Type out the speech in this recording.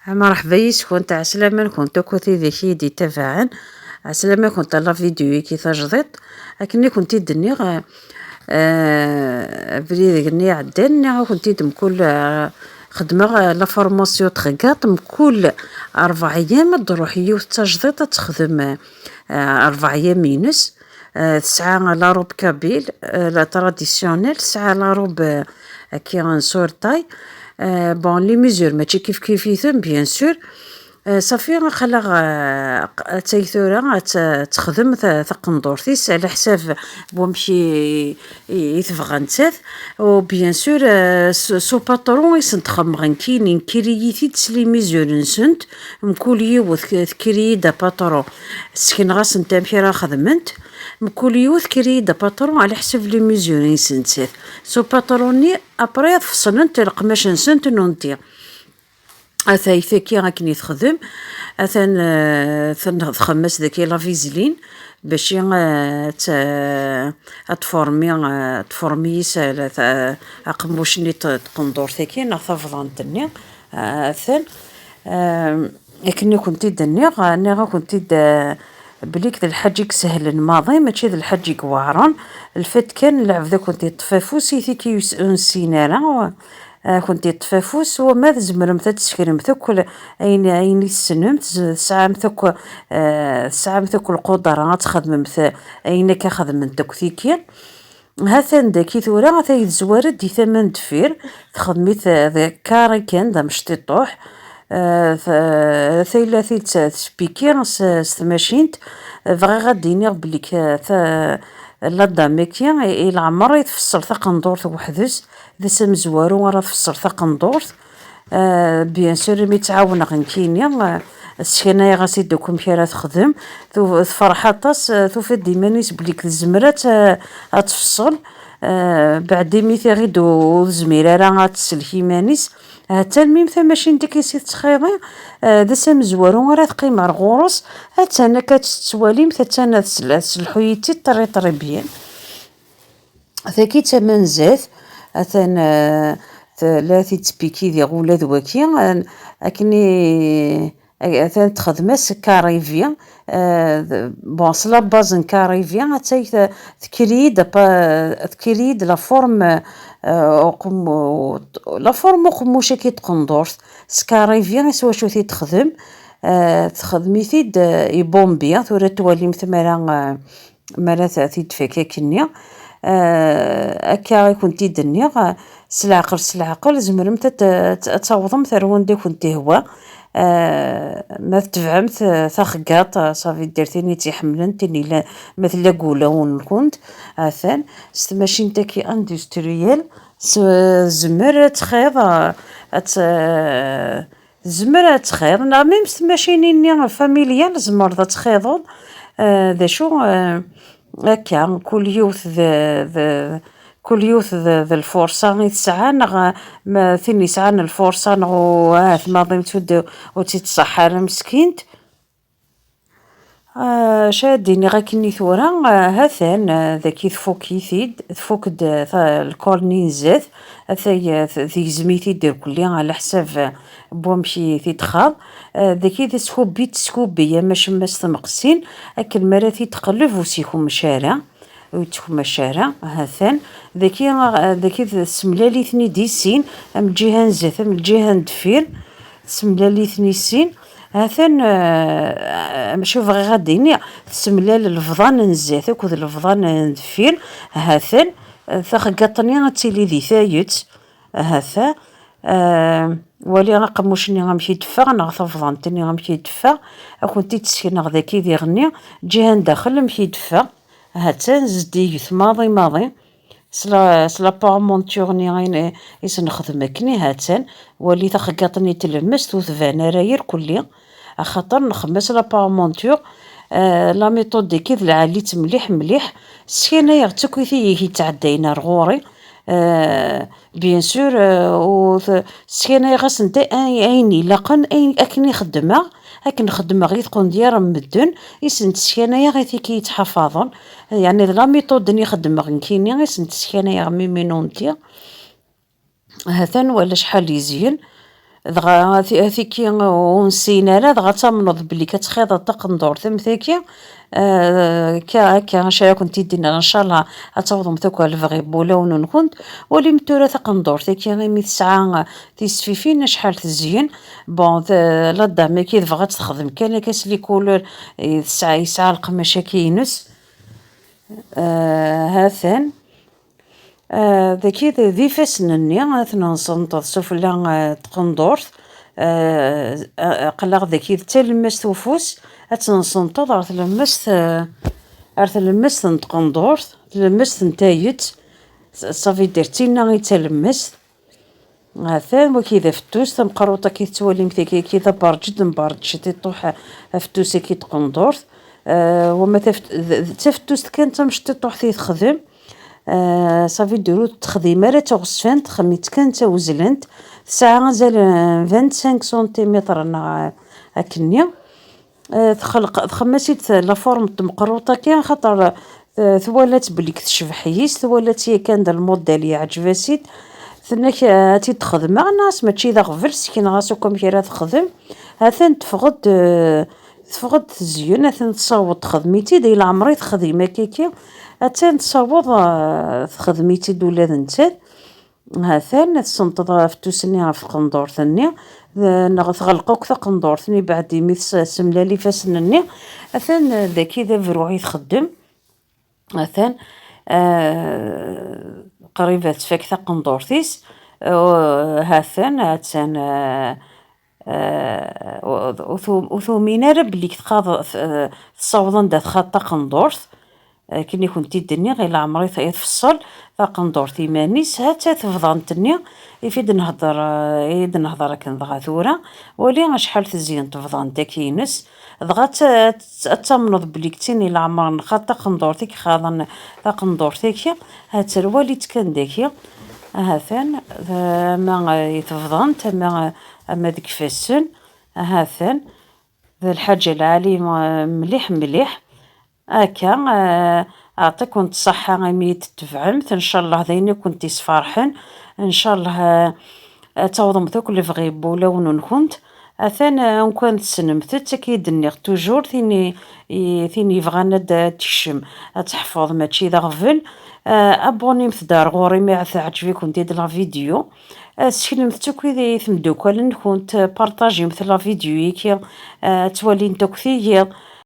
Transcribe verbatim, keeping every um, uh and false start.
Merḥba yis-kent, ɛeslama-nkent akk a tidak i yi-d-itabaɛen, ɛeslama-nkent ɣer la vidéo-agi tajdiṭ. Akken i kent-id-nniɣ, eh, abrid-nni iɛeddan, nniɣ-akent-id mkul, eh, xedmeɣ, eh, la formation txeggaḍt, mkul rebɛa yyam ad d-truḥ yiwet d tajdiṭ ad texdem, eh, rebɛa yyam-ines. Eh, tesɛa la robe kabyle, eh, la traditionnelle, tesɛa la robe, eh, akka n surtay. Eh, bon, les mesures mačči kif kif-iten, bien sûr. Eh, safi, aql-aɣ, eh, attay tura ad t-, texdem ta-, taqendurt-is ɛla ḥsab n wamek i, i, i tebɣa nettat. U bien sûr, eh, s, s upatron i sent-xedmeɣ nekkini, nekkiri-yi-t-id s les mesures-nsent, mkul yiwet k-, tekkiri-yi-d apatron. Ssekneɣ-asent amek ara xedment. Mkul yiwet tekkiri-yi-d apatron ɛla ḥsab les mesures-nsent. S upatron-nni, après ad feṣlent leqmac-nsent n unti. Atay tagi akken i texdem, atan, eh, ten-, txemmem-as daki la vaseline, bac i, eh, ad t-, eh, ad tformi, eh, ad tformi yis, eh, la ta-, aqemmuc-nni t-, tqendurt-agi neɣ tabḍant-nni, eh, atan, eh, akken i kent-id-nniɣ, eh, nniɣ-akent-id, eh, belli d lḥaǧa i isehlen maḍi, mačči d lḥaǧa i iweɛren. Lfat kan, lɛebd ad kent-iṭṭef afus, i tiki yus-, ur nessin ara, ad kent-iṭṭef afus, wama tzemremt ad tseknemt akk l-, ayen, ayen i tessnemt, z-, tesɛamt akk, eh, tesɛamt akk lqudra ad txedmemt ayen akka xedment akk tiki. Hatan daki tura, ata yezwar-d di tama n deffir, texdem-it, eh, d carré kan, d amectiṭuḥ. Eh, t-, tayla-t-id s, s piki, s, s tmacint. Eh, bɣiɣ ad d-iniɣ belli k-, ta-, la dame-agi, i, i leɛmer i tfeṣṣel taqendurt weḥd-s, d ass amezwaru ara tfeṣṣel taqendurt. Eh, bien sûr, imi tt-ɛawneɣ nekkini, eh, sseknayeɣ-as-id akk amek ara texdem. Tu-, tefreḥ aṭas, eh, tufa-d iman-is belli tezmer ad tt-, ad tfeṣṣel. Eh, beɛd imi tiɣid ur, ur tezmir ara ad tsellek iman-is. Hattan mim tamacint-agi i tettxiḍi, eh, d ass amezwaru ara teqqim ar ɣur-s. Hattan akka ad tt-tettwalimt, hattan ad tsel-, ad tselḥu-yi-tt-id très, très bien. Tagi d tama n zdat, atan, eh, t-, la t-id-tpiki diɣ ula d waki, an-, akken i, atan texdem-as carré V, eh, d-, bon, s la base n carré V, attay t-, tekkir-iyi-d apa-, tekkir-iyi-d la forme, eh, uqemmu-, la forme uqemmuc-agi n tqendurt, s carré V, s wacu t-id-texdem, eh, texdem-it-id, eh, i bombi, tura twalimt mi ara, eh, mi ara t-, t-id-tfak akkenni. Eh, akka i kent-id-nniɣ, eh, s leɛqel, s leɛqel, tzemremt ad t-, ad t-, ad tawḍemt ar wanda i kent-ihwa. Eh, ma tetebɛemt, eh, taxeggaḍt, eh, ça veut dire tin i tt-iḥemmlen, tin yellan, ma tella deg wulawen-nkent, atan, s tmacint-agi industrielle, s-, tzemmer ad txiḍ, eh, ad t-, eh, Tezmer ad txiḍ, neɣ même s tmacinin-nni familial tzemreḍ ad txiḍeḍ, eh, d acu, eh, akka, kul yiwet d, d, kul yiwet d, d lfurṣa i tesɛa, neɣ, eh, ma tin yesɛan lfurṣa, neɣ u-, ahat maḍi ur tt-, ur tt-ittṣaḥ ara meskint. Ah, acu ara d-iniɣ akkenni tura, ah, hatan, ah, dagi tfuk-it-id, tfuk-d, ah, ta-, lkol-nni n zdat, atay, ah, t-, tegzem-it-id irkelli ɛla ḥsab, ah, n wamek i t-id-txaḍ. Ah, dagi d askubi, teskubi, ama cemma s tmeqsin, akken mi ara t-id-tqelleb ur s-ikemmec ara. Ur yettkumac ara, hatan. Daki, daki tsemlal-iten-id i sin, am lǧiha n zdat, am lǧiha n deffir, tsemlal-iten i sin. Hatan, eh, mačči bɣiɣ ad d-iniɣ, tsemlal lebḍan n zdat akked lebḍan n deffir, hatan, eh, taxeggaṭ-nni ad tili di tayet, hata, eh, wali aqemmuc-nni amek i d-teffeɣ, neɣ tabḍant-nni amek i d-teffeɣ, ad kent-id-ssekneɣ daki diɣenni, lǧiha n daxel amek i d-teffeɣ. Hattan zeddiget maḍi maḍi. S la, s la parmenture-nni ayen i s-nexdem akken, hattan, wali taxeggaṭ-nni n tlemmast ur tban ara irkelli, axaṭer nxemmem-as la parmenture. Eh, la méthode-agi d lɛali-tt mliḥ mliḥ. Sskanayeɣ-tt akk i tiyig yettɛeddayen ar ɣur-i. Eh, bien sûr, eh, u t-, sskanayeɣ-asent ay-, ayen ilaqen, ayen, akken i xeddmeɣ. Akken xeddmeɣ i tqendyar n medden, i sent-sskanayeɣ i tiki yettḥafaḍen. Yeɛni d la méthode-nni xeddmeɣ nekkini, i sent-sskanayeɣ mimi nunti. Hatan wala acḥal yezyen. Dɣa ti-, tiki ur nessin ara, dɣa tamneḍ belli ad txiḍeḍ taqendurt am tagi, eh, akka, akka, acu ara kent-id-iniɣ, ncallah ad tawḍemt akk ar lebɣi n wulawen-nkent. Walimt tura taqendurt-agi, imi tesɛa tisfifin, acḥal tezyen. Bon, t-, la dame-agi tebɣa ad texdem kan akka s les couleurs, eh, tesɛa, yesɛa leqmac-agi ines. Eh, ha-t-an. Ah, dagi d, d ifassen-nni, ad ten-nsenṭeḍ sufella, ah, n tqendurt. Ah, ah, aql-aɣ dagi d talemmast ufus, ad tt-nsenṭeḍ ar tlemmast, ah, ar tlemmast n tqendurt, tlemmast n tayet, s-, ça veut dire d tinna i d talemmast. Atan waki d afettus, tameqrut-agi tettwalim tagi, ki d aberǧed, mberǧ ciṭiṭuḥ afettus-agi n tqendurt. Ah, wama taft-, d, d tafettust kan tamecṭiṭuḥt i texdem. Ah, ça veut dire ur texdim ara d taɣezzfant, texdem-itt kan d tawezlant. Tesɛa azal n vingt-cinq centimètres neɣ akkenni. Ah, txelq, txemmem-as-id la forme n tmeqrut-agi, xaṭer, ah, twala-tt belli tecbeḥ yis, twala-tt yakan d lmudel yeɛǧeb-as-id. Tenna-k, ah, ad tt-id-xedmeɣ, nniɣ-as mačči d aɣbel, sekneɣ-as akk amek ara texdem. Atan teffeɣ-d, ah, teffeɣ-d tezyen, atan tessaweḍ texdem-itt-id, i leɛmer i texdim akkaki, atan tessaweḍ, ah, texdem-itt-id ula d nettat. Atan tessenṭeḍ afettus-nni ɣef tqendurt-nni, d-, neɣ tɣelq akk taqendurt-nni, beɛd imi tes-, semlal ifassen-nni. Atan dagi d abruɛ i txeddem. Atan, ah, qrib ad tfak taqendurt-is. Uh, hatan, hatan, ah, ah, ur, ur tu-, ur tumin ara belli txaḍ-, t-, tessaweḍ anda txaḍ taqendurt. Akken i kent-id-nniɣ, i leɛmer i t-, i tfeṣṣel taqendurt iman-is, hatta tebḍant-nni i fi d-nehder, eh, i d-nehder akken dɣa tura. Wali acḥal tezyen tebḍant-agi-ines, dɣa ad t-, ad t-, ad tamneḍ belli d tin i leɛmer nxaḍ taqendurt i ixaḍen taqendurt-agi, ha-tt-an wali-tt kan dagi, ha-t-an, d-, ama, eh, i tebḍant, ama, ama deg ifassen, ha-t-an, d lḥaǧa lɛali, eh, mliḥ, mliḥ. Akka, eh, aɛṭiken ṣṣeḥḥa imi i d-tebɛemt. Ncallah d ayen i kent-isferḥen. Ncallah, eh, ad tawḍemt akk lebɣi n wulawen-nkent. Atan, eh, umkan tessnemt-tt, akka i d-nniɣ toujours, tin i, i, tin yebɣan ad d-, ad tekcem, ad teḥfeḍ, mačči d aɣbel. Eh, abonnemt-d ar ɣur-i mi teɛǧeb-ikent-id la vidéo. Eh, seknemt-tt akk i, i temdukkal-nkent, eh, partagimt la vidéo-agi, eh, ad twalint akk tiyiḍ.